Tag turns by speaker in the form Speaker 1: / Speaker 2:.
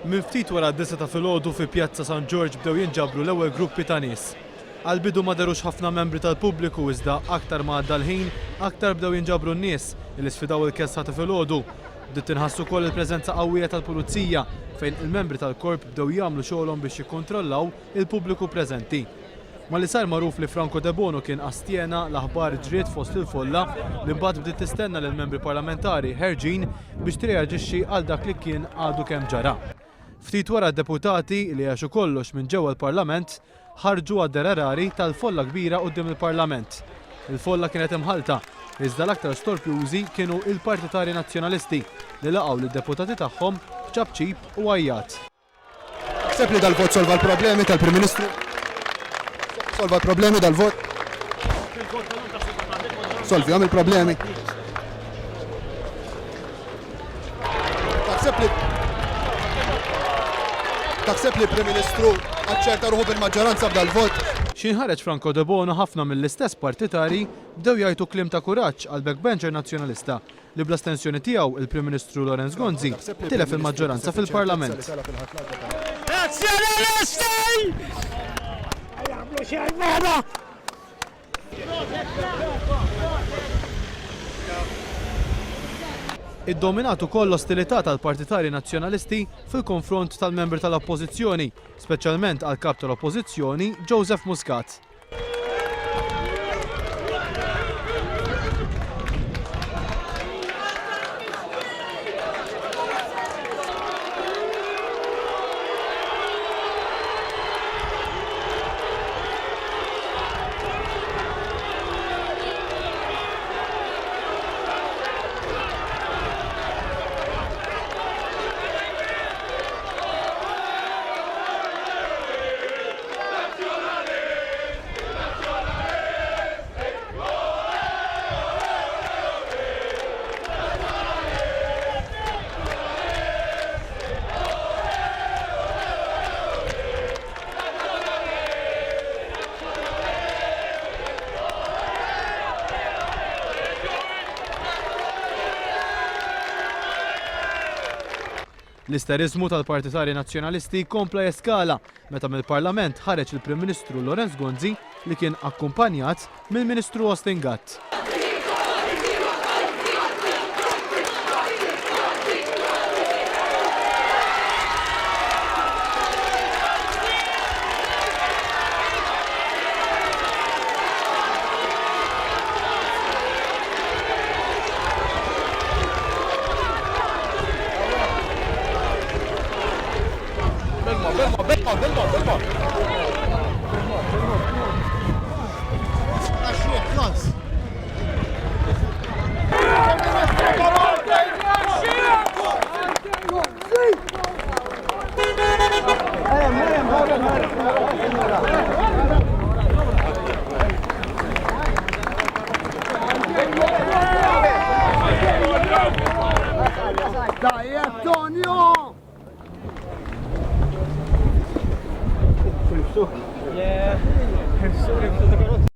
Speaker 1: Minn ftit wara d-disgħa ta' filgħodu fi Pjazza San Ġorġ bdew jinġabru l-ewwel gruppi ta' nies. Għall-bidu ma dherux ħafna membri tal-pubbliku iżda aktar ma għadda l-ħin, aktar bdew jinġabru n-nies li sfidaw il-kesħa ta' filgħodu. Bdiet tinħass ukoll il-preżenza qawwija tal-pulizija fejn il-membri tal-korp bdew jagħmlu xogħolhom biex jikkontrollaw il-pubbliku preżenti. Malli sar magħruf li Franco Debono kien astjena, l-aħbar ġriet fost il-folla li mbagħad bdiet tistenna lill-membri parlamentari ħerġin biex tirreaġixxi għal dak li kien għadu kemm ġara. Ftit wara d-deputati, li għexu kollox minn ġewwa l-Parlament, ħarġu għad-dehra rari tal-folla kbira quddiem il-Parlament. Il-folla kienet imħallta, iżda l-aktar storpjużi kienu il-partitarji Nazzjonalisti li laqgħu lid-deputati tagħhom b'ċapċip u għajjat.
Speaker 2: Taħseb li dal-vot solva l-problemi tal-Prim Ministru? Solva l-problemi dal-vot? Solvihom il-problemi? Taħseb li Taħseb li Prim Ministru aċċerta ruħu bil-maġġoranza b'dal-vot?
Speaker 1: X'ħin ħareġ Franco Debono ħafna mill-istess partitari bdew jgħajtu kliem ta' kuraġġ għall-backbencher Nazzjonalista li bl-astensjoni tiegħu il-Prim Ministru Lawrence Gonzi tilef il-maġġoranza fil-Parlament. Iddominat ukoll l-ostilità tal-partitarji Nazzjonalisti fil-konfront tal-membri tal-Oppożizzjoni, speċjalment għall-Kap tal-Oppożizzjoni Joseph Muscat. L-isteriżmu tal-partitarji Nazzjonalisti kompla jeskala meta mill-Parlament ħareġ il-Prim Ministru Lawrence Gonzi li kien akkumpanjat mill-Ministru Austin Gatt.